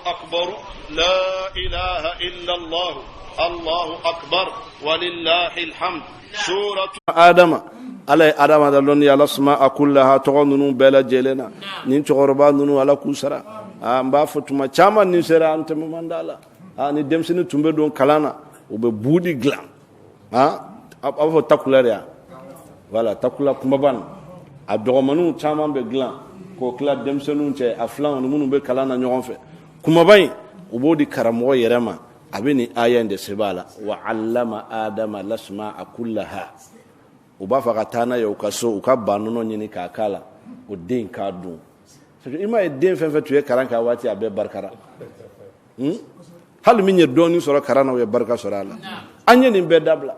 أكبر لا إله إلا الله الله أكبر ولله الحمد سورة Adama, Ala ye Adama da lɔnni الأسماء كلها, tɔgɔ ninnu bɛɛ lajɛlen na. Nin cɛkɔrɔba ninnu, Ala k'u sara. N b'a fɔ tuma caman, nin sera an tɛmɛ man da la. Ni denmisɛnnin tun bɛ don kalan na, u bɛ budi dilan, a b'a fɔ takula de ya, voilà, takula kumaba nin, a dɔgɔmaninw caman bɛ dilan k'o tila denmisɛnninw cɛ, a filanw ni minnu bɛ kalan na ɲɔgɔn fɛ. Kumaba in, u b'o di karamɔgɔ yɛrɛ ma, a bɛ nin aya in de sɛbɛn a la: وعلم آدم الأسماء كلها. U b'a fɔ ka taa n'a ye u ka so, u ka ba nɔnɔ ɲini k'a k'a la, o den k'a dun. I m'a ye, den fɛn fɛn tun ye kalan kɛ a waati, a bɛɛ barikara. Hali min ye dɔɔnin sɔrɔ kalan na, o ye barika sɔrɔ a la. An ye nin bɛɛ dabila,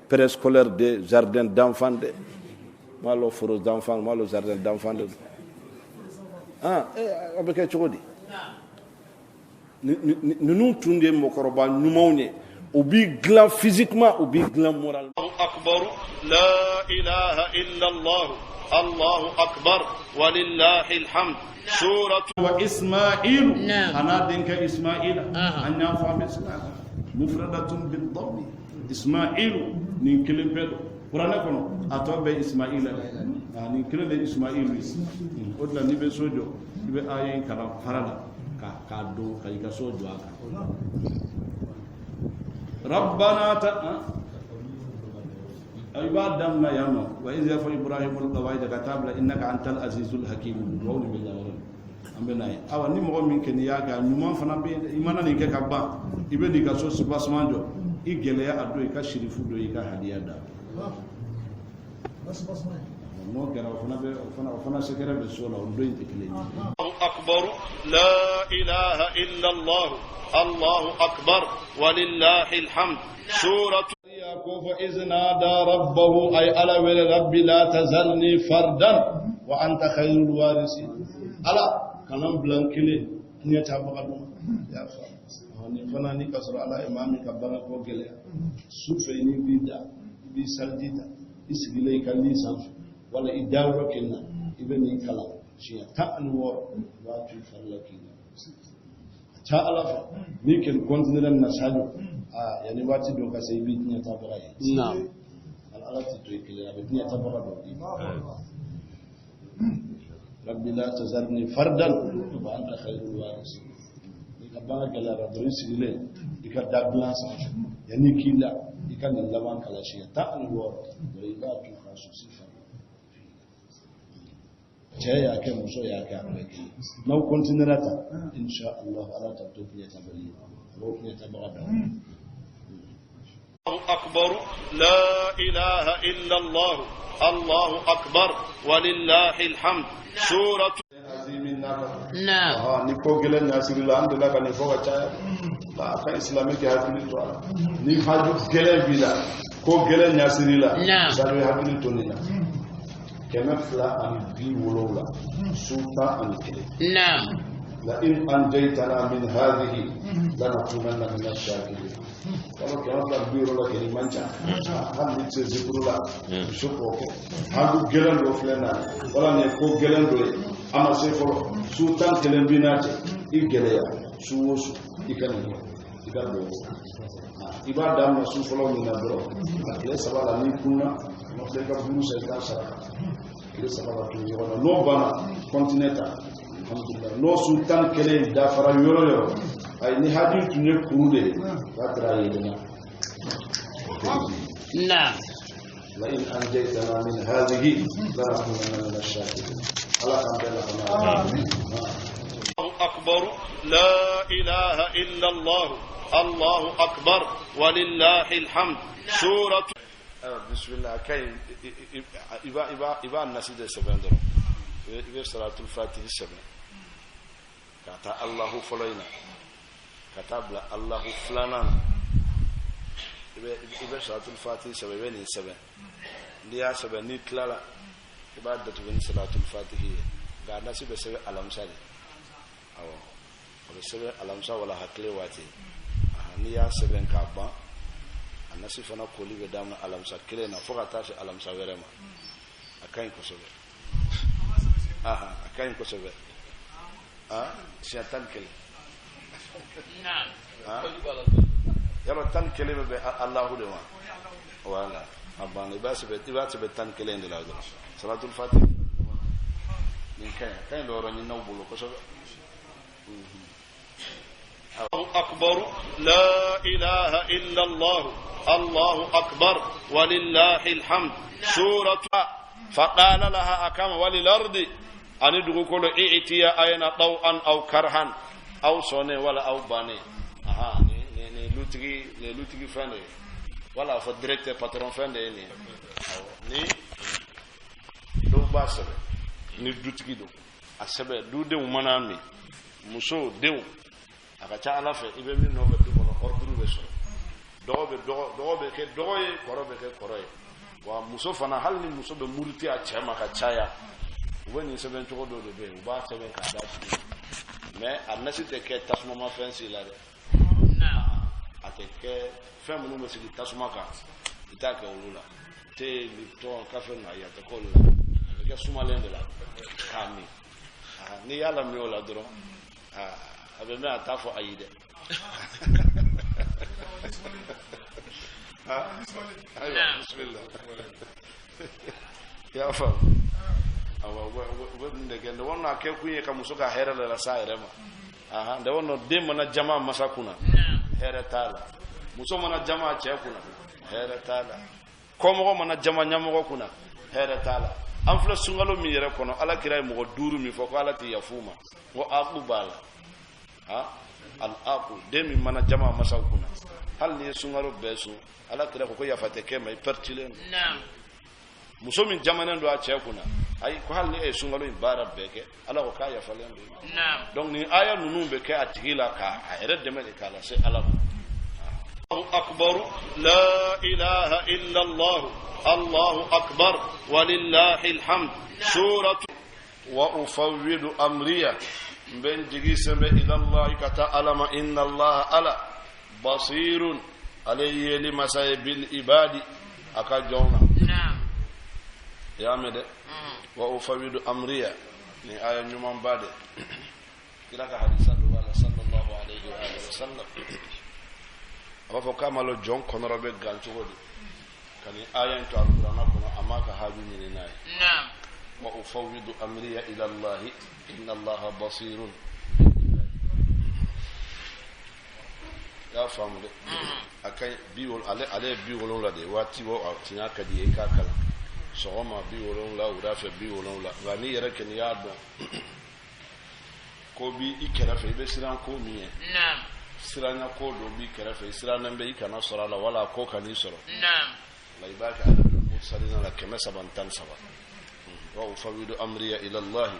préscolaire de, jardin d'enfant de, m'a lɔ foro d'enfant, m'a lɔ jardin d'enfant de. Ah, a bɛ kɛ cogo di? Ninnu tun de ye mɔgɔkɔrɔba ɲumanw ye. U b'i dilan physiquement, u b'i dilan moralement. أكبر لا إله إلا الله الله أكبر ولله الحمد سورة وإسماعيل, ana denkɛ Ismaila. An y'a fɔ, an bɛ sigi a kan. مفردة بالضم, Ismailu, nin kelen bɛɛ don kuranɛ kɔnɔ, a tɔ bɛɛ Ismaila la. Nin kelen de Ismailu ye. O de la, n'i bɛ so jɔ, i bɛ aya in kalan fara la k'a don ka i ka so jɔ a kan. ربنا ta i b'a daminɛ yan nɔ: وإذ يرفع إبراهيم القواعد, ka taa bila إنك أنت العزيز الحكيم. Duwawu de bɛ la, an bɛ n'a ye. Awa, ni mɔgɔ min kɛ n'i y'a kɛ, a ɲuman fana bɛ yen dɛ. I mana nin kɛ ka ban, i bɛ n'i ka so soubassement jɔ, i gɛlɛya a don, i ka sirifu don, i ka hadiya da. N'o kɛra, o fana bɛ o fana secret bɛ so la, o don in tɛ kelen ye. أكبر لا إله إلا الله الله أكبر ولله الحمد سورة Ko fɔ: إذ نادى ربه, ay Ala wele: رب لا تذرني فردا وأنت خير الوارثين. Ala kana n bila n kelen, ɲɛ tabaga dɔn ya fa. Nin fana ni ka sɔrɔ Ala ye maa min ka baara ko gɛlɛya, su fɛ n'i b'i da, i b'i saliji ta, i sigilen i ka lit sanfɛ wala i dayɔrɔ kelen na, i bɛ nin kalan siɲɛ 16, i b'a to i fari la k'i la. A ca Ala fɛ, n'i kɛni continuer nin na, Sadio, aa, yanni waati dɔ ka se, i b'i diɲɛ tabaga ye. Ala tɛ to i kelen, a bɛ diɲɛ tabaga dɔ d'i ma. رب لا تذرني فردا وأنت خير الوارثين. N'i ka baara gɛlɛyara dɔrɔn, i sigilen i ka da dilan sanfɛ, yanni k'i la, i ka nin laban kalan siɲɛ 16 dɔrɔn, i b'a to k'a susi fari. Cɛ y'a kɛ, muso y'a kɛ, a bɛɛ kelen. N'aw continuera tan, insha Allah, Ala ta to diɲɛ tabali ye, a b'aw diɲɛ tabaga d'aw ma. أكبر لا إله إلا الله الله أكبر ولله الحمد سورة Ni ko gɛlɛn ɲasiri la, an delila ka nin fɔ ka caya la. A ka islamique hakili to a la. Ni haju gɛlɛn b'i la, ko gɛlɛn ɲasiri la, sari, hakili to nin na: 270, su 11. لئن أنجيتنا من هذه لنكونن من الشاكرين. Kalo 270 kɛ, man ca. Hali ni tɛ zikuru la, i bɛ se k'o kɛ. Haju gɛlɛn dɔ filɛ na, wala nin ye ko gɛlɛn dɔ ye, a ma se fɔlɔ, su 11 b'i n'a cɛ, i gɛlɛya su o su, i ka nin kɛ, i ka dugawu. I b'a daminɛ su fɔlɔ min na dɔrɔn, a tile 3 la, n'i kunna, i ma filɛ, i ka buru san, i k'a saraka tile 3 ka tugu ɲɔgɔn na. N'o banna, continuer ta, alhamdulilah. N'o su 11 dafara yɔrɔ o yɔrɔ, ayi, ni haju tun ye kuru de ye, k'a kɛra a yelenna. لئن أنجيتنا من هذه لنكونن من الشاكرين. على كم بلا. أكبر لا إله إلا الله الله أكبر ولله الحمد سورة بسم الله. Ka ɲi, i b'a nasi de sɛbɛn dɔrɔn. I bɛ salatul fatihi sɛbɛn ka taa Alahu fɔlɔ in na, ka taa bila Alahu filanan na. I bɛ salatul fatihi sɛbɛn, i bɛ nin sɛbɛn. N'i y'a sɛbɛn, n'i tilala, i b'a datugu ni salatul fatihi ye. Nka a nasi bɛ sɛbɛn alamisa de. Awɔ, a bɛ sɛbɛn alamisa wala hakili waati. N'i y'a sɛbɛn k'a ban, a nasi fana koli bɛ daminɛ alamisa kelen na fo ka taa se alamisa wɛrɛ ma. A ka ɲi kosɛbɛ, a ka ɲi kosɛbɛ. Siɲɛ 11. Yɔrɔ 11 bɛ bɛn Alahu de ma. Voilà, a banna. I b'a sɛbɛn 11 de la dɔrɔn. Salatul Fatih nin ka ɲi, a ka ɲi dɔ yɔrɔ ɲininaw bolo kosɛbɛ. الله أكبر لا إله إلا الله الله أكبر ولله الحمد سورة فقال لها أكام وللأرض أن دغوكولو إئتيا أين طوعا أو كرها أو صوني ولا أو باني. أها ni lutigi ni lutigi fɛn de ye wala fɔ directeur patron fɛn de ye nin ye. Ni dɔw b'a sɛbɛn ni dutigi don a sɛbɛn dudenw mana min muso denw a ka ca ala fɛ i bɛ min nɔfɛ du kɔnɔ ordre bɛ sɔrɔ. Dɔgɔ bɛ dɔgɔ bɛ kɛ dɔgɔ ye, kɔrɔ bɛ kɛ kɔrɔ ye. Wa muso fana hali ni muso bɛ muruti a cɛ ma ka caya, u bɛ nin sɛbɛn cogo dɔ de bɛ yen, u b'a sɛbɛn k'a d'a tigi ma. Mais a nasi tɛ kɛ tasumamafɛn si la dɛ. A tɛ kɛ fɛn minnu bɛ sigi tasuma kan, i t'a kɛ olu la. Te, Lipton, kafe ninnu, ayi, a tɛ k'olu la. A bɛ kɛ sumalen de la k'a min. N'i y'a lamin o la dɔrɔn, a bɛ mɛn a t'a fɔ ayi dɛ. Ayiwa, bisimila. I y'a faamu? Awa, u bɛ nin de kɛ. Ndɛ a kɛ kun ye ka muso ka hɛrɛ de lase a yɛrɛ ma. Ndɛ den mana jama masa kunna, hɛrɛ t'a la. Muso mana jama a cɛ kunna, hɛrɛ t'a la. Kɔmɔgɔ mana jama ɲɛmɔgɔ kunna, hɛrɛ t'a la. An filɛ sunkalo min yɛrɛ kɔnɔ, ala kira ye mɔgɔ 5 min fɔ ko ala tɛ yafu ma, n ko aqu b'a la. Al aqu, den min mana jama masaw kunna, hali n'i ye sunkalo bɛɛ sun, ala kira ko ko yafa tɛ kɛ ma, i pɛritilen don. Muso min jamanen don a cɛ kunna, ayi, ko hali ni e ye sunkalo in baara bɛɛ kɛ, ala ko k'a yafalen don. Donc nin aya ninnu bɛ kɛ a tigi la k'a yɛrɛ dɛmɛ de k'a lase ala ma. أكبر لا إله إلا الله الله أكبر ولله الحمد سورة وأفوض أمري بن جيسم إلى الله كتعلم إن الله على بصير عليه لمساي بالعباد أكجونا. نعم يا مد وأفوض أمري ni aya nyuman bade kila ka hadisa do wala sallallahu alayhi wa alihi wasallam a b'a fɔ k'a ma lɔ jɔn kɔnɔrɔ bɛ gan cogo di ka nin aya in to alkurana kɔnɔ a m'a ka haju ɲini n'a ye. Naam. Wa ufawwidu amriya ila Allahi inna Allaha basirun. I y'a faamu dɛ. A ka ɲi 70, ale ye 70 de ye waati o a tiɲɛ ka di ye i k'a kalan sɔgɔma 70, wula fɛ 70. Nka n'i yɛrɛ kɔni y'a dɔn ko b'i kɛrɛfɛ i bɛ siran ko min ye. Naam. Siranya ko dɔ b'i kɛrɛfɛ i sirannen bɛ i kana sɔrɔ a la wala ko kan'i sɔrɔ. Naam. La i b'a kɛ adadul mursalina la 313. Wa ufawidu amriya ila Allahi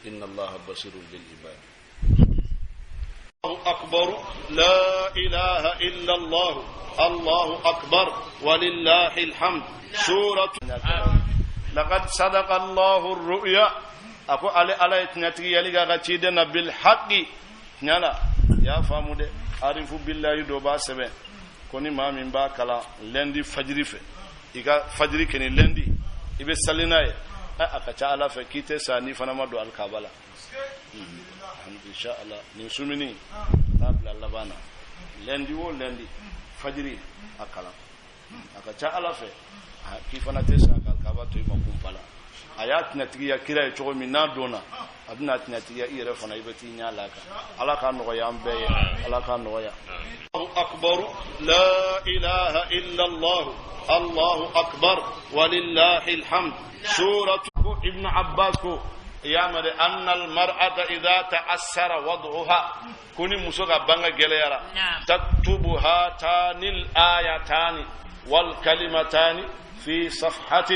inna Allaha basirun bil ibad. الله أكبر لا إله إلا الله الله أكبر ولله الحمد سورة لقد صدق الله الرؤيا أكو علي على تنتي يلي غاتيدنا بالحق نالا ya faamu de arifu billahi do ba sɛbɛn ko ni maa min b'a kalan lundi fajiri fɛ i ka fajiri kɛ ni lundi i bɛ sali n'a ye a ka ca ala fɛ k'i tɛ sa n'i fana ma don alikaba la. Inshallah nin sumini t'a bila laban na lundi o lundi fajiri a kalan a ka ca ala fɛ k'i fana tɛ sa ka alikaba to i ma kun la. A y'a tɛnɛtigiya kira ye cogo min n'a donna a bɛna tɛnɛtigiya i yɛrɛ fana i bɛ t'i ɲɛ la kan. Ala k'a nɔgɔya an bɛɛ ye, ala k'a nɔgɔya. أكبر لا إله إلا الله الله أكبر ولله الحمد سورة ابن عباس ko ya mare anna almar'ata idha ta'assara wad'uha kuni muso ka banga gɛlɛyara taktubu hatanil ayatani wal kalimatani في صفحة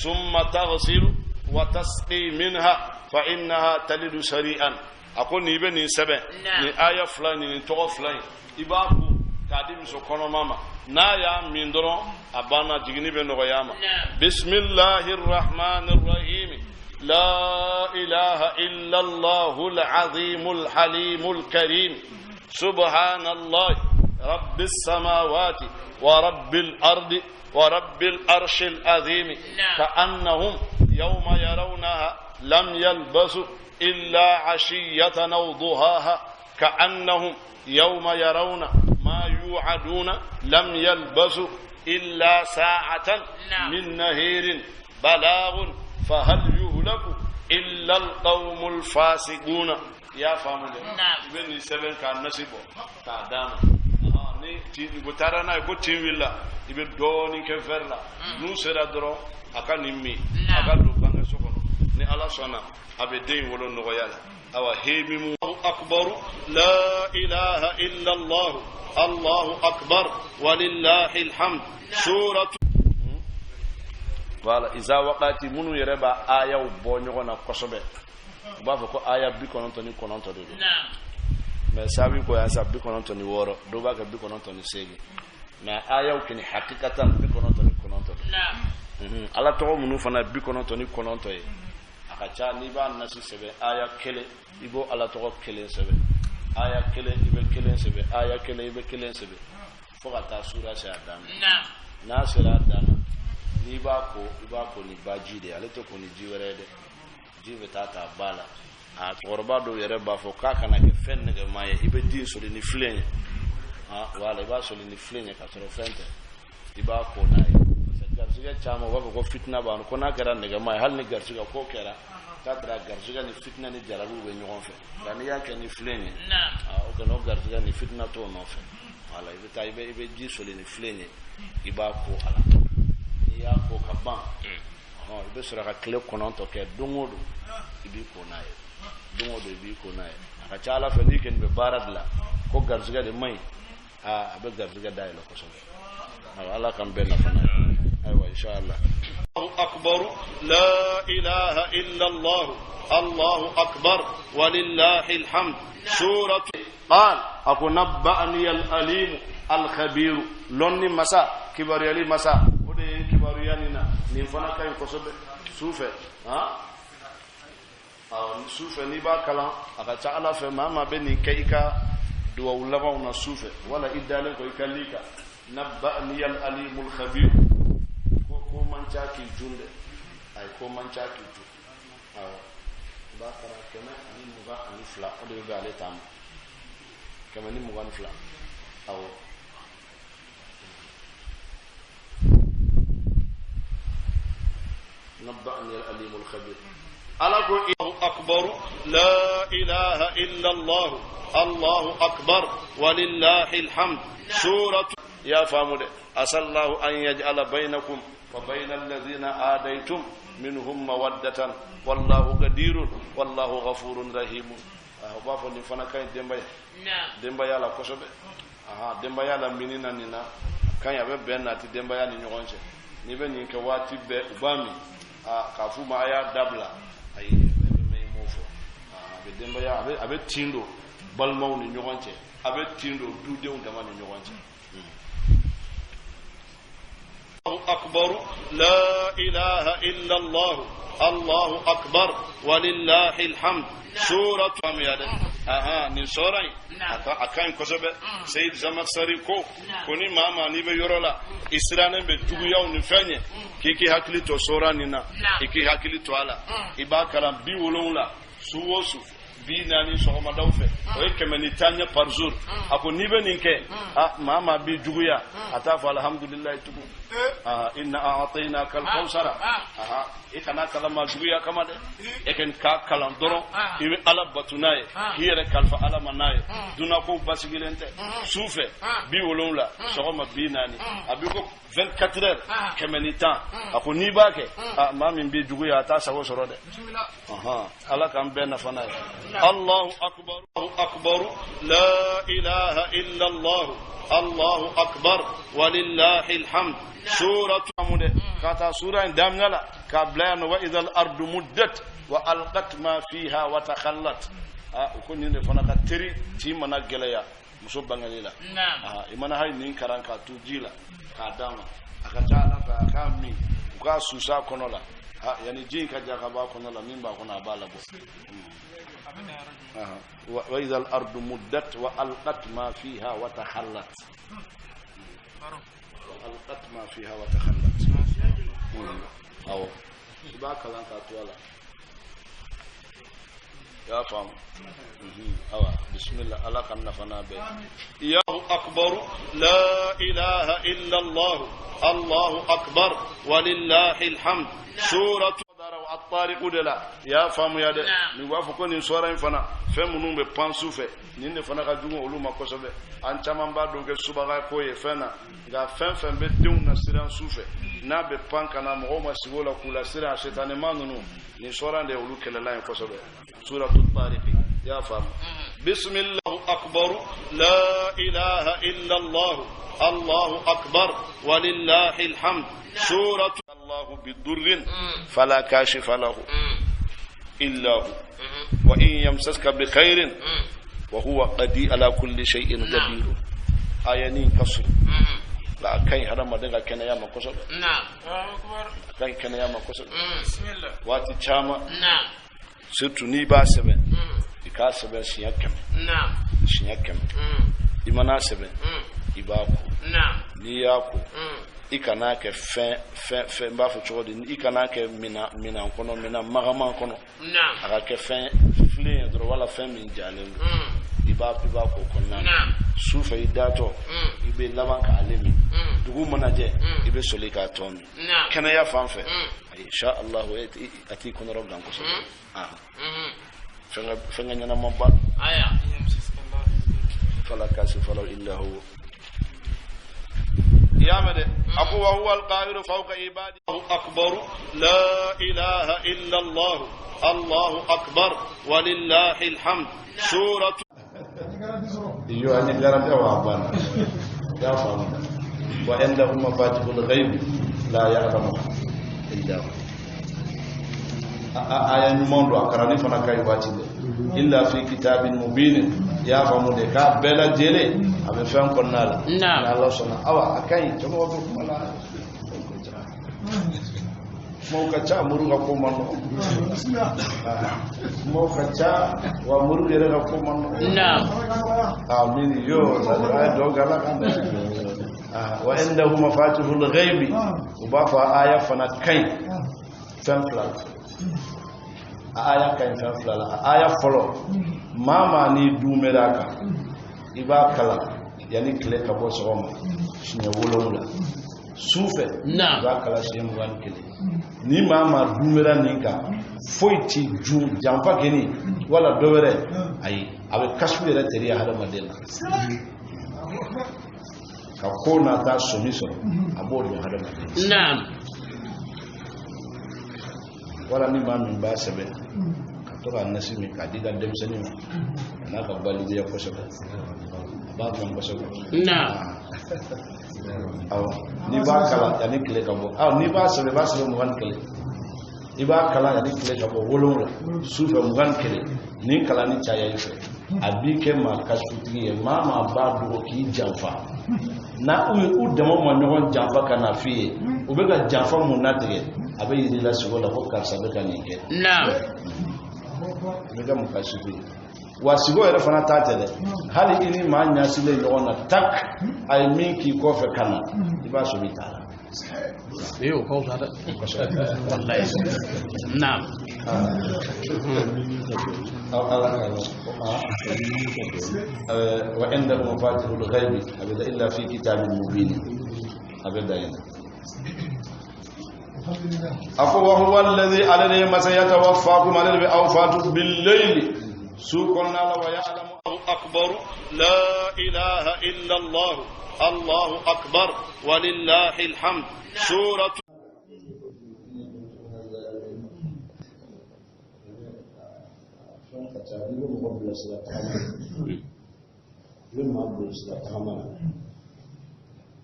ثم تغسل وتسقي منها فإنها تلد سريعا. أقول نيبه ني سبن ني آية فلان ني تو فلان إباكو كادي مسو كونو ماما نا يا من درون أبانا جيني بن نغياما. بسم الله الرحمن الرحيم لا إله إلا الله العظيم الحليم الكريم سبحان الله رب السماوات ورب الأرض ورب الأرش العظيم. كأنهم يوم يرونها لم يلبسوا إلا عشية أو ضحاها كأنهم يوم يرون ما يوعدون لم يلبثوا إلا ساعة من نهير بلاغ فهل يهلك إلا القوم الفاسقون. يا فامل بني سبن كان نصيبه كادام ni ti butara na ko tinwilla ibe doni ke ferla nu sera doro aka nimmi aka do banga sokono ni ala sona abe den wolo nogoya la awa hemimu akbar la ilaha illa allah allahu akbar walillahi alhamd suratu wala iza waqati munu yereba aya bo nyogona kosobe ba fo ko aya bi kononto ni kononto de mais sabi ko yansa bi kononto ni woro do ba ka bi kononto ni segi mais aya kini hakikatan bi kononto ni kononto ala to munu fana bi kononto ni kononto ye aka cha ni ba nasi sebe aya kele ibo ala to kele sebe aya kele ibe kele sebe aya kele ibe kele sebe fo ka ta sura sa adam na sura adam ni ba ko iba ko ni baji de ale to ko ni jiwere de jiwe tata bala a cɛkɔrɔba dɔw yɛrɛ b'a fɔ k'a kana kɛ fɛn nɛgɛma ye i bɛ den soli ni filen ye wala i b'a soli ni filen ye k'a sɔrɔ fɛn tɛ i b'a ko n'a ye parce que garisigɛ caman u b'a fɔ ko fitina b'a ko n'a kɛra nɛgɛma ye hali ni garisigɛ ko kɛra k'a kɛra garisigɛ ni fitina ni jarabiw bɛ ɲɔgɔn fɛ nka n'i y'a kɛ ni filen ye o kɔni o garisigɛ ni fitina t'o nɔfɛ wala i bɛ taa i bɛ ji soli ni filen ye i b'a ko a la n'i y'a ko ka ban i bɛ sɔrɔ ka tile 9 kɛ don o don i b'i ko n'a ye don o don i b'i ko n'a ye a ka ca ala fɛ n'i kɔni bɛ baara de la ko garisigɛ de man ɲi a bɛ garisigɛ dayɛlɛ kosɛbɛ ala k'an bɛɛ nafa n'a ye ayiwa inshallah. Akbar la ilaha illa Allah Allahu akbar walillahi alhamd suratu qal aku nabba'ani al-alim al-khabir lonni masa kibariyali masa o de ye kibariyani na nin fana ka ɲi kosɛbɛ sufɛ sufɛ n'i b'a kalan a ka ca ala fɛ maa maa bɛ nin kɛ i ka duwawu labanw na sufɛ wala i dalen kɔ i ka li kan nabba'ani al-alimul khabir ko man ca k'i jun dɛ ayi ko man ca k'i jun awɔ i b'a kalan 122 o de bɛ bɛn ale ta ma 122 awɔ. نبأني العليم الخبير الله أكبر لا إله إلا الله الله أكبر ولله الحمد سورة يا فامد أسأل الله أن يجعل بينكم وبين الذين آديتم منهم مودة والله قدير والله غفور رحيم. b'a fɔ nin fana ka ɲi denbaya denbaya la kosɛbɛ denbaya la minina nin na ka ɲi a bɛ bɛn nati denbaya ni ɲɔgɔn cɛ n'i bɛ nin kɛ waati bɛɛ u b'a min k'a f'u ma a y'a dabila ayi e bɛ mɛn i m'o fɔ a bɛ denbaya a bɛ tin don balimaw ni ɲɔgɔn cɛ a bɛ tin don dudenw dama ni ɲɔgɔn cɛ. أكبر لا إله إلا الله الله أكبر ولله الحمد سورة nin sura in a ka ɲi kosɛbɛ Seyid Zamaksari ko ni maa maa n'i bɛ yɔrɔ la i sirannen bɛ juguyaw ni fɛn ye k'i k'i hakili to sura nin na i k'i hakili to a la i b'a kalan 70 su o su 40 sɔgɔmadaw fɛ o ye 110 ye par jour a ko n'i bɛ nin kɛ maa maa b'i juguya a t'a fɔ alhamdulilayi tugun inna a'tainaka al-kawsara i kana kalan maa juguya kama dɛ e kɔni k'a kalan dɔrɔn i bɛ ala bato n'a ye k'i yɛrɛ kalifa ala ma n'a ye dunnakow basigilen tɛ su fɛ 70 sɔgɔma 40 a b'i ko 24 heures 110 a ko n'i b'a kɛ maa min b'i juguya a t'a sago sɔrɔ dɛ ala k'an bɛɛ nafa n'a ye. الله أكبر أكبر لا إله إلا الله الله أكبر ولله الحمد سورة كاتا سورة دامنا كابلان وإذا الأرض مدت وألقت ما فيها وتخلت وكن ينفنا كتري تيمنا جليا muso bangali la i mana hali nin karan ka tu ji la k'a d'a ma a ka ca ala fɛ a k'a min u k'a susa kɔnɔ la yani ji in ka ja ka b'a kɔnɔ la min b'a kɔnɔ a b'a labɔ. وإذا الأرض مدت وألقت ما فيها وتخلت وألقت ما فيها وتخلت أو باك لان كاتوالا. Y'a faamu. Awa bismillah ala ka nafa n'a bɛɛ. Allahu akbar la ilaha illa Allah Allahu akbar walillahi alhamd suratu at-tariqu de la. I y'a faamuya dɛ. Nin b'a fɔ ko nin sɔra in fana fɛn minnu bɛ pan su fɛ nin de fana ka jugu olu ma kosɛbɛ. An caman b'a dɔn kɛ subaga ko ye fɛn na, nka fɛn fɛn bɛ denw na siran su fɛ n'a bɛ pan ka na mɔgɔw ma sigi o la k'u lasiran sitanɛma ninnu, nin sɔra de ye olu kɛlɛlan ye kosɛbɛ. Suratu tariqi. I y'a faamu. Bismillahu akbar la ilaha illa Allah Allahu akbar walillahi alhamd suratu Allahu bidurrin fala kashifa lahu illa hu wa in yamsaska bi khairin wa huwa qadir ala kulli shay'in qadir. Ayani kasr la kan hadamaden ka kɛnɛya ma kosɛbɛ. A kan kɛnɛya ma kosɛbɛ. Waati caman surtout n'i b'a sɛbɛn i k'a sɛbɛn siɲɛ 100. Siɲɛ 100. I mana sɛbɛn i b'a ko. N'i y'a ko i kana kɛ fɛn fɛn fɛn n b'a fɔ cogo di, i kana kɛ minan kɔnɔ, minan magaman kɔnɔ. A ka kɛ fɛn filen ye dɔrɔn wala fɛn min jalen don. I b'a ko kɔnɔna na. Su fɛ i datɔ i bɛ laban k'ale min. Dugu mana jɛ i bɛ soli k'a tɔ min. Kɛnɛya fan fɛ insha Allah a t'i kɔnɔrɔ gan kosɛbɛ. Fɛn ka ɲɛnama ba. Fala kashifa lahu illa huwa. يا مدد أقوى هو القاهر فوق عباده أكبر لا إله إلا الله الله أكبر ولله الحمد سورة أيها الجرم أو يا فهم وعنده مفاتيح الغيب لا يعلمها إلا هو. آية نموذج أكرني فنا كاي إلا في كتاب مبين. يا فهم ده بلا جيلي a bɛ fɛn kɔnɔna la. N'Ala sɔnna awa a ka ɲi cɛmɔgɔ bɛ kuma la kumaw ka ca muru ka ko man nɔgɔ, kumaw ka ca wa muru yɛrɛ ka ko man nɔgɔ. Amin yo a ye dɔw kɛ Ala kan dɛ. Wa indahu mafatihul ghaibi u b'a fɔ aya fana ka ɲi fɛn fila la. A aya ka ɲi fɛn fila la. A aya fɔlɔ maa n'i dumɛra a kan i b'a kalan yanni tile ka bɔ sɔgɔma siɲɛ 7 su fɛ i b'a kalan siɲɛ 21. Ni maa dumɛra nin kan foyi ti ju janfa kɛni wala dɔ wɛrɛ ayi a bɛ kasu yɛrɛ teriya hadamaden na ka ko n'a ta sɔmi sɔrɔ a b'o dɔn hadamaden na. Wala ni maa min b'a sɛbɛn ka to k'a nasi min k'a di ka denmisɛnnin ma a n'a ka balikuya kosɛbɛ a b'a dɔn kosɛbɛ. Awɔ n'i b'a kalan yanni tile ka bɔ, awɔ n'i b'a sɛbɛn i b'a sɛbɛn 21, i b'a kalan yanni tile ka bɔ 7 su fɛ 21. Nin kalanni caya i fɛ a b'i kɛ maa kasutigi ye, maa b'a dogo k'i janfa n'a u dama ma ɲɔgɔn janfa ka na f'i ye u bɛ ka janfa mun natigɛ a bɛ yir'i la sogo la ko karisa bɛ ka nin kɛ. I bɛ kɛ mun kasifu ye. Wa sigo yɛrɛ fana t'a tɛ dɛ, hali i ni maa ɲasilen ɲɔgɔn na tak a ye min k'i kɔfɛ ka na i b'a sɔrɔ i t'a la. O ka fisa dɛ. Walayi. Naam. Wa indahu mafatihul ghaibi a bɛ da illa fi kitabin mubin a bɛ da yen. Ako wa huwa alladhi alladhi masayatawaffakum alladhi awfatu bil-layli su kɔnɔna la wa ya'lamu akbar la ilaha illa Allah Allahu akbar walillahi alhamd suratu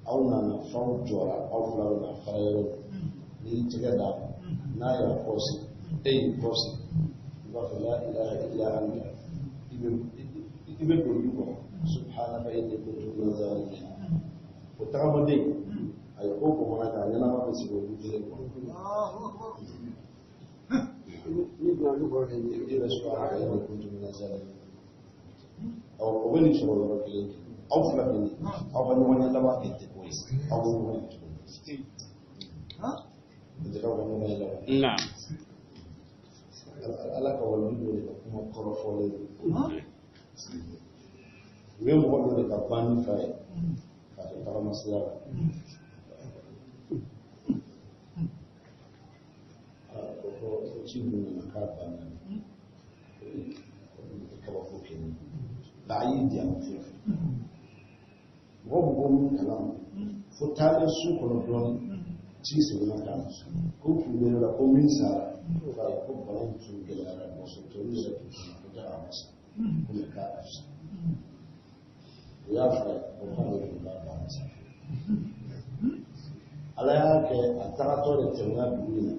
aw nana f'aw jɔra aw fila bɛ na fara yɔrɔ n'i tɛgɛ d'a ma n'a y'a kɔsi e y'i kɔsi i b'a fɔ la ilaha illa anta i bɛ don du kɔnɔ subhanaka inni kuntu minaz zalimin o tagamaden a ye ko ko mana kɛ a ɲɛnama bɛ sigi o du kelen kɔnɔ. Ni donna du kɔnɔ i bɛ subhanaka inni kuntu minaz zalimin o bɛ nin sɔrɔ yɔrɔ kelen aw fila bɛ nin aw ka ɲɔgɔn ye laban kɛ tɛ ko ye aw bɛ ɲɔgɔn ye cogo di. Naam. Ala ka waliju dɔ de ka kuma kɔrɔfɔlen don. U ye mɔgɔ dɔ de ka banni fa ye k'a to tagama sira la. Ko ko ci dun nana k'a banna kabako kɛ nin nka a y'i di a ma foyi. Mɔgɔ bɛ bɔ min kalama fo taalen su kɔnɔ dɔɔnin ci seginna ka na ko k'u la ko min sara ko k'a ko bana in tun gɛlɛyara dɔgɔtɔrɔ yɛrɛ tun kɔnɔ ko da a ma sa ko mɛ k'a ka fisa. U y'a fɔ ko k'ale tun b'a ba ma sa. Ala y'a kɛ a tagatɔ de tɛmɛna dugu in na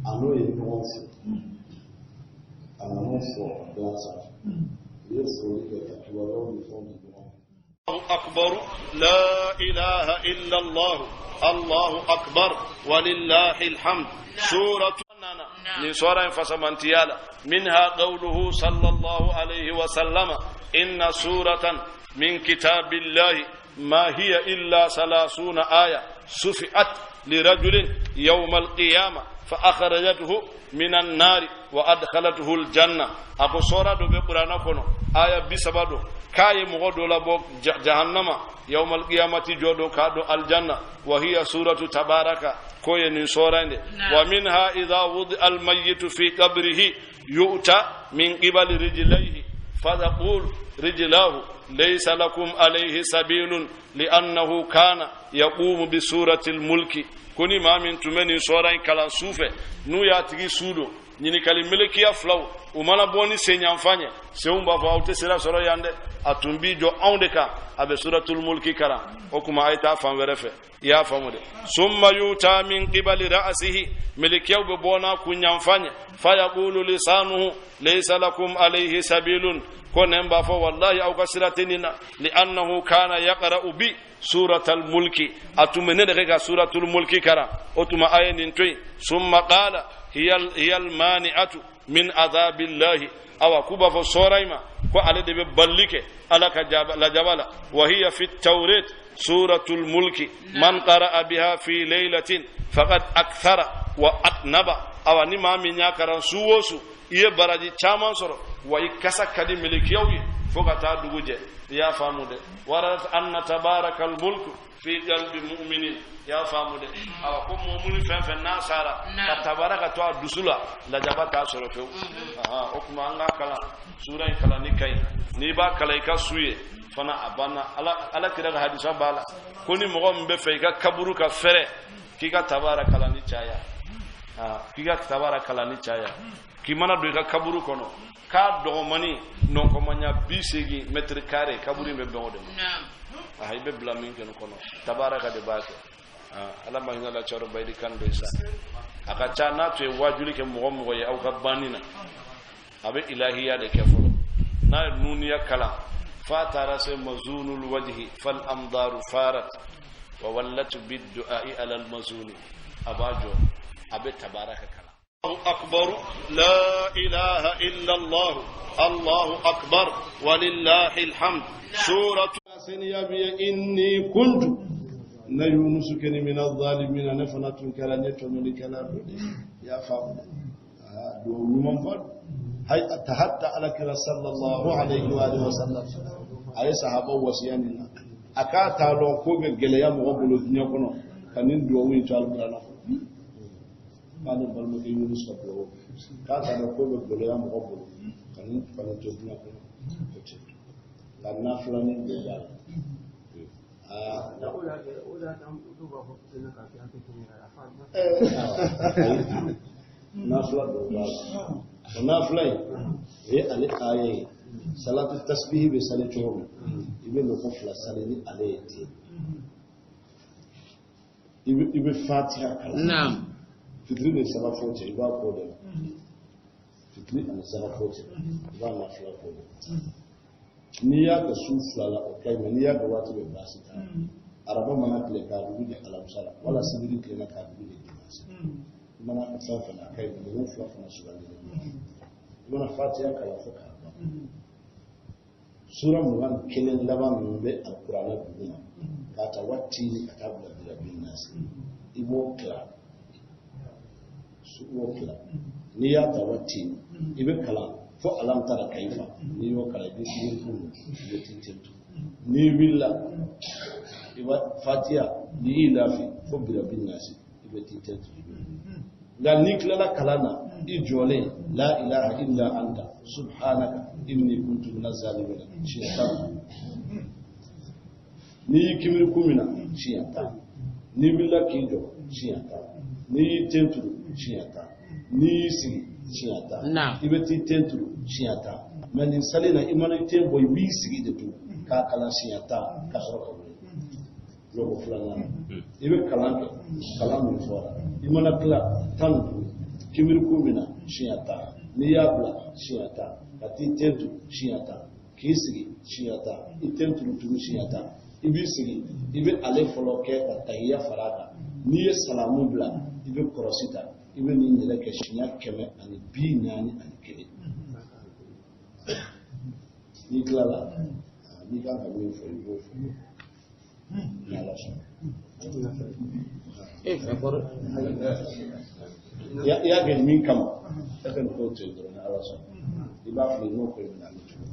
a n'o ye ɲɔgɔn fo a nan'o fɔ a bila sanfɛ u ye foli kɛ ka kibaruyaw ni fɛnw di ɲɔgɔn ma. أكبر لا إله إلا الله الله أكبر ولله الحمد سورة من سورة فسمنتيالا منها قوله صلى الله عليه وسلم إن سورة من كتاب الله ما هي إلا 30 آية سفئت لرجل يوم القيامة فأخرجته من النار وأدخلته الجنة. أكو سورة دو بقرآن كونو آية بسبادو كاي مغدو لبو جهنم يوم القيامة جودو كادو الجنة وهي سورة تبارك كوي نسورة. ومنها إذا وضع الميت في قبره يؤتى من قبل رجليه فتقول رجلاه ليس لكم عليه سبيل لأنه كان يقوم بسورة الملك. كوني ما من تمني سورة كلام سوفه نو ياتي سودو ɲininkali melekiya filaw u mana bɔ ni sen yanfan ye senw b'a fɔ aw tɛ sira sɔrɔ yan dɛ a tun b'i jɔ anw de kan a bɛ suratul mulki kalan o tuma a ye taa fan wɛrɛ fɛ i y'a faamu dɛ summa yuta min qibali ra'sihi melekiyaw bɛ bɔ n'a kun yanfan ye fa yaqulu lisanuhu laysa lakum alayhi sabilun ko nɛn b'a fɔ wallahi aw ka sira tɛ nin na li'annahu kana yaqra'u bi suratul mulki a tun bɛ ne de kɛ ka suratul mulki kalan o tuma a ye nin to yen summa qala هي المانعة من عذاب الله أو كوبا فصورايما كو على دي بلك على لجبل وهي في التوراة سورة الملك من قرأ بها في ليلة فقد أكثر وأطنب أو نما من يكرن سووسو إيه براجي تامان سورو ويكسا كدي ملكيوي فوق تا دوجه يا فامود وردت أن تبارك الملك في قلب مؤمن يا فامود أو كم مؤمن فين فين ناسارا تبارك تو دوسلا لا جابا تا سورو فيو ها أكما أنغا كلا سورة كلا نكاي نيبا كلا يكا سويه فنا أبانا على على كده حديثة بالا كوني مغم بفيكا كبرو كفره كيكا تبارك لا نيچايا كيكا تبارك لا نيچايا كيمانا دويكا كبرو كونو ka dɔgɔmani nɔnkɔmanya 80 mètre carré kaburu in bɛ bɛn o de ma. A i bɛ bila min kɛ nin kɔnɔ tabaraka de b'a kɛ ala ma hinɛ la cɛrɔ bayidi kan dɔ sa a ka ca n'a tun ye wajuli kɛ mɔgɔ mɔgɔ ye aw ka banni na a bɛ ilahiya de kɛ fɔlɔ n'a ye nuniya kalan f'a taara se mazunul wajhi fal amdaru farat wa wallatu biddu'ai alal mazuni a b'a jɔ a bɛ tabaraka kalan. أكبر لا إله إلا الله الله أكبر ولله الحمد سورة إني كنت نيونس كن من الظالمين نفنة كلانية من كلام يا فاطمة دون من هاي تحدى على كلا صلى الله عليه وآله وسلم أي صحابة وسياننا أكاتا لو كوب الجليا مقبل الدنيا كنا كنين دوين تعال k'ale balimakɛ Yunus ka duwawu k'a t'a dɔn ko bɛ gɛlɛya mɔgɔ bolo ka nin fana to diɲɛ kɔnɔ o tɛ nka nafilanin bɛɛ b'a la. Nafila dɔw b'a la o nafila in o ye ale aya ye salatu tasbihi bɛ sali cogo min i bɛ lɔgɔ fila sali ni ale ye ten i bɛ fatiha kalan. Fitiri ni saba fo cɛ i b'a k'o de la fitiri ani saba fo cɛ i b'a nafila k'o de la n'i y'a kɛ su fila la o ka ɲi mɛ n'i y'a kɛ waati bɛɛ baasi t'a la araba mana tile k'a dugu jɛ alamisa la wala sibiri tilenna k'a dugu jɛ dimansi i mana kɛ fɛn fɛn na a ka ɲi mɛ ninnu fila fana sugandilen don i mana fatiya kalan fo k'a ban sura 21 laban min bɛ alikuranɛ duguma k'a ta waati ni ka taa bila bila bin nasi i b'o tila. Su o tila n'i y'a ta waati i bɛ kalan fo alam tara kaifa n'i y'o kalan i bɛ kiri kun i bɛ t'i ten turu n'i wulila i b'a fatiya n'i y'i lafi fo birabi nasi i bɛ t'i ten turu nka n'i tilala kalan na i jɔlen la ilaha illa anta subhanaka inni kuntu minaz zalimin siɲɛ 10 n'i y'i kimiri kun min na siɲɛ 10 n'i wulila k'i jɔ siɲɛ 10 n'i y'i ten turu siɲɛ 10 n'i y'i sigi siɲɛ 10 i bɛ t'i ten turu siɲɛ 10 mɛ nin sali na i mana i ten bɔ i b'i sigi de tun k'a kalan siɲɛ 10 ka sɔrɔ ka wuli lɔgɔ filanan i bɛ kalan kɛ kalan min fɔra i mana tila 15 kimiri kun min na siɲɛ 10 n'i y'a bila siɲɛ 10 ka t'i ten turu siɲɛ 10 k'i sigi siɲɛ 10 i ten turu turu siɲɛ 10 i b'i sigi i bɛ ale fɔlɔ kɛ ka tahiya fara a kan n'i ye salamu bila i bɛ kɔrɔsi ta i bɛ nin yɛrɛ kɛ siɲɛ 141 n'i tilala n'i kan ka min fɔ i b'o fɔ ni Ala sɔnna. I y'a kɛ min kama e ka nin ko to yen dɔrɔn ni Ala sɔnna i b'a fili n'o ko in bɛ na ni cogo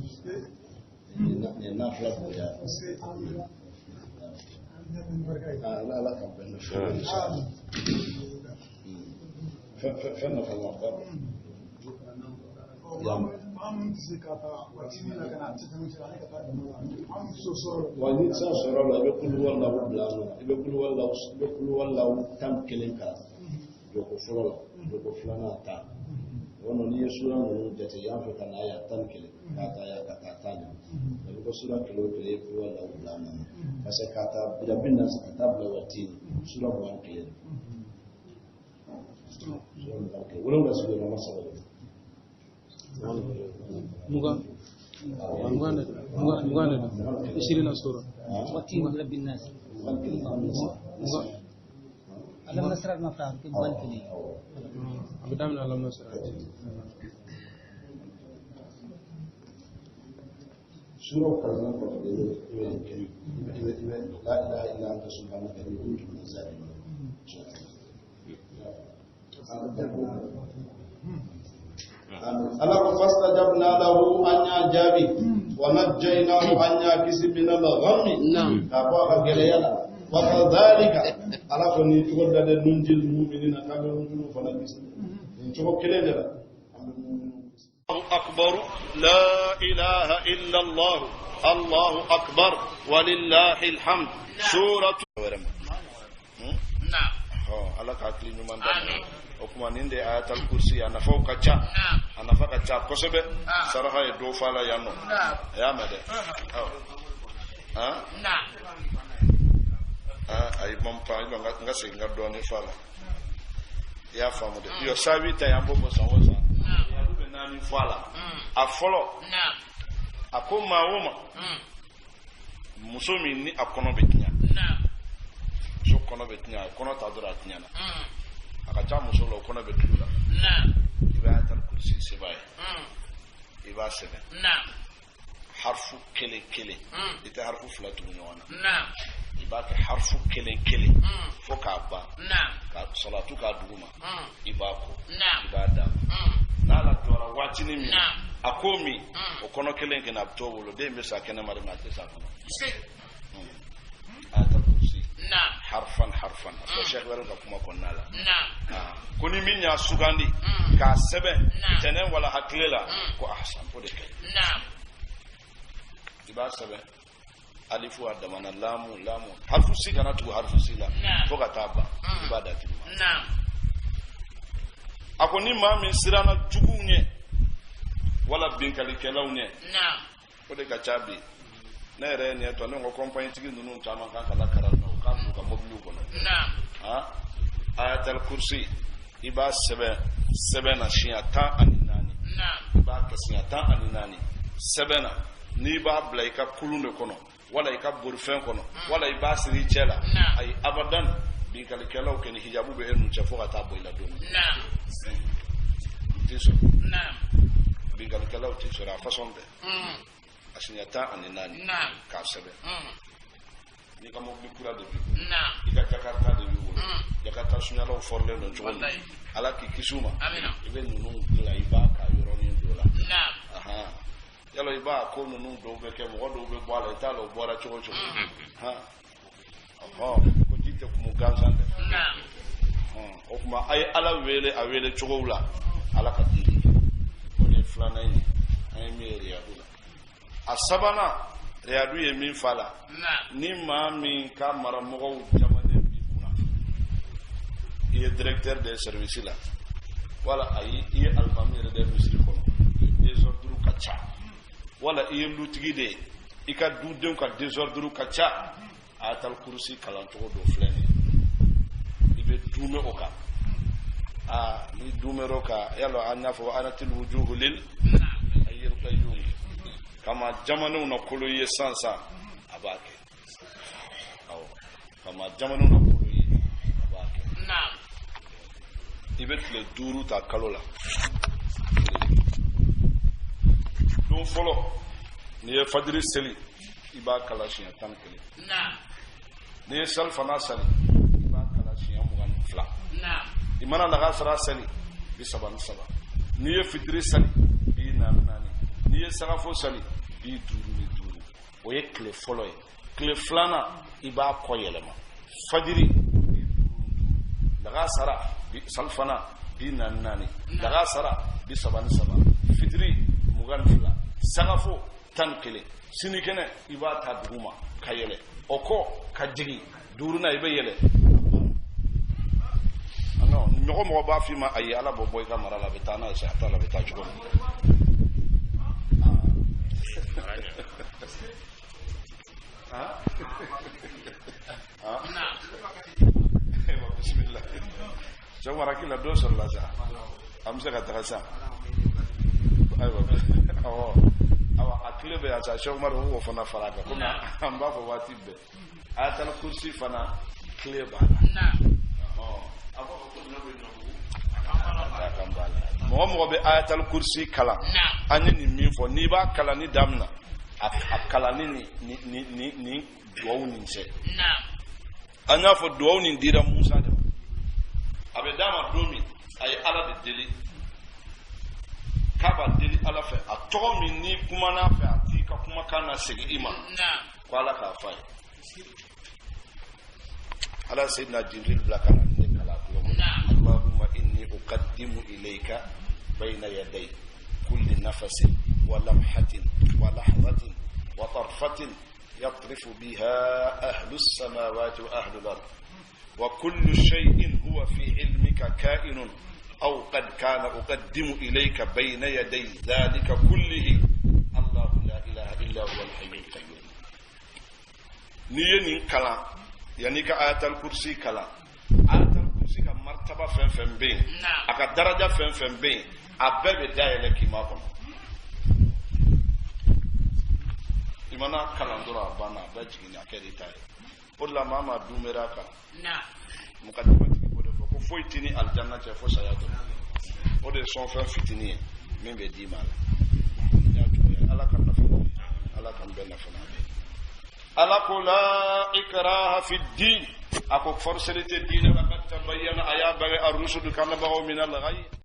nin nafila bonya Ala ka bɛn ni fɛn fɛn nafama ba don. Wa n'i tɛ se a sɔrɔ la i bɛ kuluwalaw bila a nɔ la i bɛ kuluwalaw i bɛ kuluwalaw 11 kalan jɔko fɔlɔ la jɔko filanan 10 o kɔnɔ n'i ye sura ninnu jate yan fɛ ka na yan 11 k'a ta yan ka taa 10 de la i bɛ ko sura kelen o kelen i ye kuluwalaw bila a nɔ la parce que k'a ta birabi nasi ka taa bila waati sura 21 sura 21 7 sigiyɔrɔma 3 de. Mugan mugan mugan de 20 sura watin rabbi nas mugan alam nasra ma fa ke mugan kele abu damna alam nasra sura kalan ko de la ilaha illa anta subhanaka inni kuntu minaz zalimin ala ko fastajabna lahu an ya jabi wa najjaynahu an ya kisi min al-ghammi ka bɔ a ka gɛlɛya la wa kadhalika ala ko nin cogo da de nunjil mu'minina k'an bɛ mu'minu fana kisi nin cogo kelen de la an bɛ mu'minu kisi. Akbar la ilaha illa Allah Allahu akbar walillahi alhamd suratu wɛrɛ ma. Ala ka hakili ɲuman d'a ma. O kuma nin de ye ayatal kursi a nafaw ka ca a nafa ka ca kosɛbɛ saraka ye dɔ fɔ a la yan nɔ a y'a mɛn dɛ ayi man pan n ka segin ka dɔɔnin fɔ a la i y'a faamu dɛ yɔ saabi ta yan b'o fɔ san o san olu bɛ 4 fɔ a la a fɔlɔ a ko maa o ma muso min ni a kɔnɔ bɛ tiɲɛ muso kɔnɔ bɛ tiɲɛ a kɔnɔ ta dɔrɔn a tiɲɛna a ka ca muso la o kɔnɔ bɛ tulu la i bɛ ayatal kursi sɛbɛn ye i b'a sɛbɛn harfu kelen kelen i tɛ harfu 2 tugu ɲɔgɔn na i b'a kɛ harfu kelen kelen fo k'a ban ka salatu k'a duguma i b'a ko i b'a d'a ma n'a la jɔra waatinin min a ko min o kɔnɔ kelen kelen a bɛ t'o bolo den bɛ sa kɛnɛma de mɛ a tɛ sa kɔnɔ ayatal kursi harfan harfan a fɔ Cheikh wɛrɛ ka kuma kɔnɔna la ko ni min y'a sugandi k'a sɛbɛn tɛnɛn wala hakili la ko ahsan o de ka ɲi i b'a sɛbɛn alifu a damana lamu lamu harfu si kana tugu harfu si la fo ka taa ban i b'a da tigi ma a ko ni maa min siranna juguw ɲɛ wala binkalikɛlaw ɲɛ o de ka ca bi ne yɛrɛ ye nin ye tɔ ne ko kɔnpaɲi tigi ninnu caman kan ka lakaran na u k'a bila u ka mobiliw kɔnɔ ayatal kursi i b'a sɛbɛn sɛbɛn na siɲɛ 14 i b'a kɛ siɲɛ 14 sɛbɛn na n'i b'a bila i ka kulun de kɔnɔ wala i ka bolifɛn kɔnɔ wala i b'a siri i cɛ la ayi abadan binkalikɛlaw kɛ ni hijabu bɛ e n'u cɛ fo ka taa bɔ i la don min t'i sɔrɔ binkalikɛlaw t'i sɔrɔ a fasɔn bɛɛ a siɲɛ 14 k'a sɛbɛn n'i ka mobili kura de b'i bolo i ka jakarta de b'i bolo bolo jakata sunyalaw fɔrilen don cogo min ala k'i kisi u ma i bɛ ninnu dilan i b'a ka yɔrɔnin dɔ la yala i b'a ko ninnu dɔw bɛ kɛ mɔgɔ dɔw bɛ bɔ a la i t'a lɔn o bɔra cogo cogo ko ji tɛ kumu gansan dɛ o tuma a ye ala wele a wele cogow la ala ka dili kɛ o de ye filanan ye an ye min ye riyadu la a sabanan riyadu ye min fa la ni maa min ka maramɔgɔw jamanen b'i kunna i ye directeur de service la wala ayi i ye alimami yɛrɛ de misiri kɔnɔ désordre ka ca wala i ye lutigi de ye i ka dudenw ka désordre ka ca ayatal kurusi kalancogo dɔ filɛ nin ye i bɛ duumɛ o kan aa ni duumɛr'o kan yala an y'a fɔ anatil wujuhu lil hayyil qayyum kama jamanenw na kolo ye san san a b'a kɛ awɔ kama jamanenw na kolo ye a b'a kɛ i bɛ tile 5 ta kalo la don fɔlɔ n'i ye fajiri seli i b'a kalan siɲɛ 11 n'i ye salifana sali i b'a kalan siɲɛ 22 i mana lagasara sali 33 n'i ye fitiri sali 44 n'i ye sagafo sali 55 o ye tile fɔlɔ ye tile filanan i b'a kɔ yɛlɛma fajiri 55 lagasara salifana 44 lagasara 33 fitiri 22 sagafo 11 sinikɛnɛ i b'a ta duguma ka yɛlɛ o kɔ ka jigin duurunan i bɛ yɛlɛ non mɔgɔ mɔgɔ b'a f'i ma ayi ala b'o bɔ i ka mara la a bɛ taa n'a ye sa a t'a la a bɛ taa cogo min bisimila cɛ wara k'i la dɔ sɔrɔla sa an bɛ se ka taga sa ayiwa awɔ awa a tile bɛ yan sa Cheikh Umar ko fana fara a kan komi an b'a fɔ waati bɛɛ ayatal kursi fana tile b'a la a b'a fɔ ko ɲɔ bɛ ɲɔbugu a kan b'a la mɔgɔ mɔgɔ bɛ ayatal kursi kalan an ye nin min fɔ n'i b'a kalanni daminɛ a kalanni ni ni duwawu nin cɛ an y'a fɔ duwawu nin dira Musa de ma a bɛ d'a ma don min a ye ala de deli k'a b'a deli ala fɛ a tɔgɔ min n'i kumana a fɛ a t'i ka kumakan na segin i ma ko ala k'a f'a ye ala Seydina Jibril bila ka na ne kalan a tulo kɔrɔ Allahumma inni uqaddimu ilayka bayna yaday kulli nafasin wa lamhatin wa lahzatin wa tarfatin yatrifu biha ahlu samawati wa ahlu al-ard wa kullu shay'in huwa fi ilmika ka'inun aw qad kana uqaddimu ilayka bayna yaday dhalika kullihi Allahu la ilaha illa huwa al-hayyul qayyum. N'i ye nin kalan yanni ka ayatal kursi kalan ayatal kursi ka martaba fɛn fɛn bɛ yen a ka daraja fɛn fɛn bɛ yen a bɛɛ bɛ dayɛlɛ k'i makɔnɔ i mana kalan dɔrɔn a banna a bɛɛ jiginna a kɛra i ta ye o de la maa maa dunbɛra a kan mukadimatigi b'o de fɔ ko foyi t'i ni alijanna cɛ fo saya dɔrɔn o de ye sɔnfɛn fitinin ye min bɛ d'i ma a la n y'a cogo ye ala ka nafa n'a ye ala k'an bɛɛ nafa n'a ye ala ko la ikraha fi din a ko forceli tɛ diinɛ la qad tabayyana a y'a bange ar-rushdu kandabagaw min al-ghayy.